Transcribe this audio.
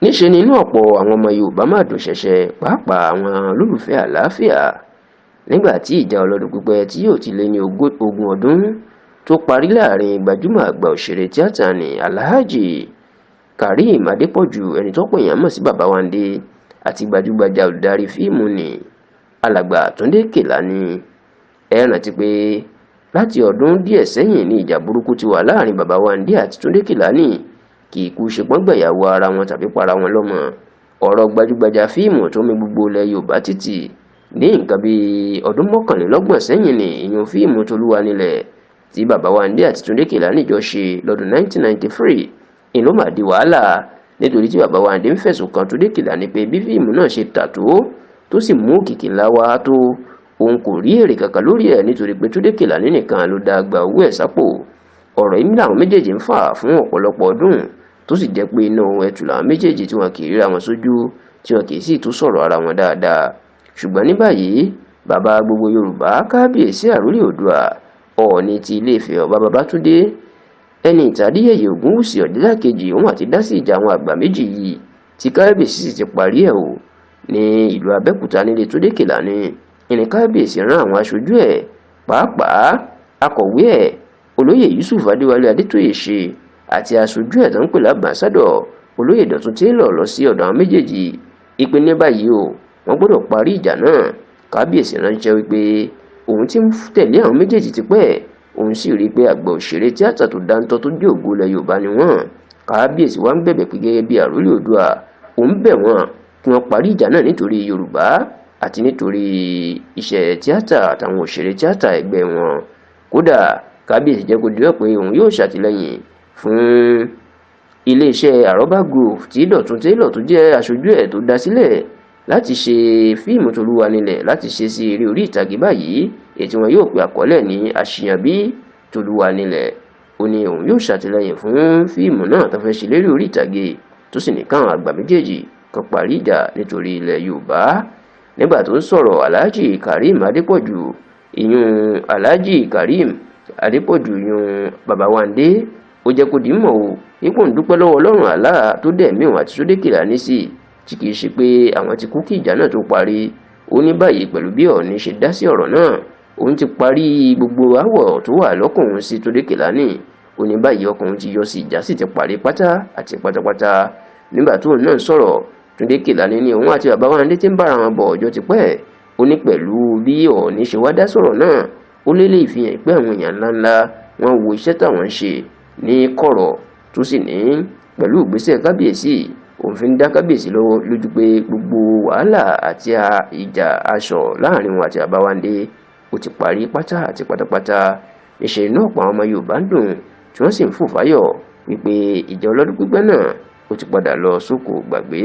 Níṣẹ́ ni inú ọ̀pọ̀ àwọn ọmọ Yorùbá má dùn ṣẹ̀ṣẹ̀, pàápàá àwọn olólùfẹ́ àlàáfíà, nígbà tí ìjà ọlọ́dún pípẹ́ tí yóò ti lé ní ogún ọdún tó parí láàrin gbajúmọ̀ àgbà òṣèré tíátà ní Alhaji Kareem Adépọ̀jù, ẹni tọ́pọ̀ èèyàn mọ̀ sí Baba Wande, àti gbajúgbajà olùdarí fíìmù ní Alàgbà Túndé Kèlání. Ẹ rántí pé láti ọdún díẹ̀ sẹ́yìn ní ìjà burúkú ti wà láàrin Baba Wande àti Túndé Kèlání. Kì í kú ṣe pọ́n gbẹ̀yàwó ara wọn tàbí para wọn lọ́mọ. Ọ̀rọ̀ gbajúgbajà fíìmù tó mì gbogbo ilẹ̀ Yorùbá títì ní nǹkan bíi ọdún 31 sẹ́yìn ní ìyún fíìmù Tolúwanilẹ̀ tí Baba Wande àti Túndé Kèlání jọ ṣe lọ́dún 1993 ìlú mà di wàhálà, nítorí tí Baba Wande ń fẹ̀sùn kan Túndé Kèlání pé bí fíìmù náà ṣe tà tó sì mú òkìkí ńlá wá tó, òun kò rí èrè kankan lórí ẹ̀, nítorí pé Túndé Kèlání nìkan ló dá gba owó ẹ̀ sápò. Ọ̀rọ̀ yìí làwọn méjèèjì ń fà fún ọ̀pọ̀lọpọ̀ ọdún, tó sì jẹ́ pé inú ẹtù làwọn méjèèjì, tí wọn kì í ríra wọn sójú, tí wọn kì í sì tún sọ̀rọ̀ ara wọn dáadáa. Ṣùgbọ́n ní báyìí, bàbá gbogbo Yorùbá, Kábíyèsí Àrólé Oòduà, Ọọ̀ni ti Ilé-Ifẹ̀, Ọba Babátúndé Ẹniìtàn Adéyẹyè Ògúnwùsì Ọ̀jájá kejì, òun àti dá sí ìjà àwọn àgbà méjì yìí, tí kábíyèsí sì ti parí ẹ̀ o. Ní ìlú Abẹ́òkúta, nílé Túndé Kèlání, ìní kábíyèsí rán àwọn aṣojú ẹ̀, pàápàá akọ̀wé ẹ̀, Olóyè Yusuf Adéwálé Adétóyèṣe, àti aṣojú ẹ̀ tó ń pè lámbàsádọ̀, Olóyè Dọ̀tun Taylor, lọ sí ọ̀dọ̀ àwọn méjèèjì ìpè ní báyìí o, wọ́n gbọ́dọ̀ parí ìjà náà. Kábíyèsí ránṣẹ́ wípé òun ti ń tẹ̀lé àwọn méjèèjì tipẹ́, òun sì rí i pé àgbà òṣèré tíátà tó dáńtọ́, tó jẹ́ ògo ilẹ̀ Yorùbá ni wọ́n. Kábíyèsí wa ń bẹ̀bẹ̀ pé gẹ́gẹ́ bí àrólé Oòduà, òun bẹ̀ wọ́n kí wọ́n parí ìjà náà nítorí Yorùbá àti nítorí iṣẹ́ tíátà àtàwọn òṣèré tíátà ẹgbẹ́ wọn. Kódà, kábíyèsí jẹ́ kó di pé òun yóò ṣàtìlẹ́yìn fún iléeṣẹ́ Àrọ́bá Group tí Dọ̀tun Taylor tó jẹ́ aṣojú ẹ̀ tó dá sílẹ̀ láti ṣe fíìmù Tolúwanilẹ̀, láti ṣe sí eré orí ìtàgé báyìí, èyí tí wọn yóò pe àkọlé ní Àṣìyànbí Tolúwanilẹ̀. Ó ní òun yóò ṣàtìlẹ́yìn fún fíìmù náà tó fẹ́ ṣe lérí orí ìtàgé, tó sì ní káwọn àgbà méjèèjì kan parí ìjà nítorí ilẹ̀ Yorùbá. Nígbà tó ń sọ̀rọ̀, Alhaji Kareem Adépọ̀jù, ìyún Alhaji Kareem Adépọ̀jù, ìyún Baba Wande, ó jẹ́ kó di mọ̀ o ipò ń dúpẹ́ lọ́wọ́ Ọlọ́run àlá tó dẹ̀mí òun àti Túndé Kèlání sí, tí kìí ṣe pé àwọn ti kú kí ìjà náà tó parí. Ó ní báyìí, pẹ̀lú bí Ọọ̀ni ṣe dá sí ọ̀rọ̀ náà, òun ti parí gbogbo aáwọ̀ tó wà lọ́kàn òun sí Túndé Kèlání. Ó ní báyìí ọkàn òun ti yọ sí, ìjà sì ti parí pátá àti pátápátá. Nígbà tóun náà sọ̀rọ̀, Túndé Kèlání ní òun àti Baba Wande ti ń bára wọn bọ̀ ọjọ́ ti pẹ́. Ó ní pẹ̀lú bí Ọọ̀ni ṣe wá dá sọ̀rọ̀ náà, ó lélẹ̀ ìfihàn pé àwọn èèyàn ńláńlá wọ́n wo iṣẹ́ táwọn ń ṣe ní kọ̀rọ̀, tó sì ní pẹ̀lú ìgbésẹ̀ kábíyèsí, òun fi ń dá kábíyèsí lọ́wọ́ lójú pé gbogbo wàhálà àti ìjà aṣọ láàrin wọn àti Baba Wande ó ti parí pátá àti pátápátá. Níṣẹ́ inú ọ̀pọ̀ àwọn ọmọ Yorùbá ń dùn, tí wọ́n sì ń fò fáyọ̀ wípé ìjà ọlọ́dún pípẹ́ náà ó ti padà lọ sóko gbàgbé.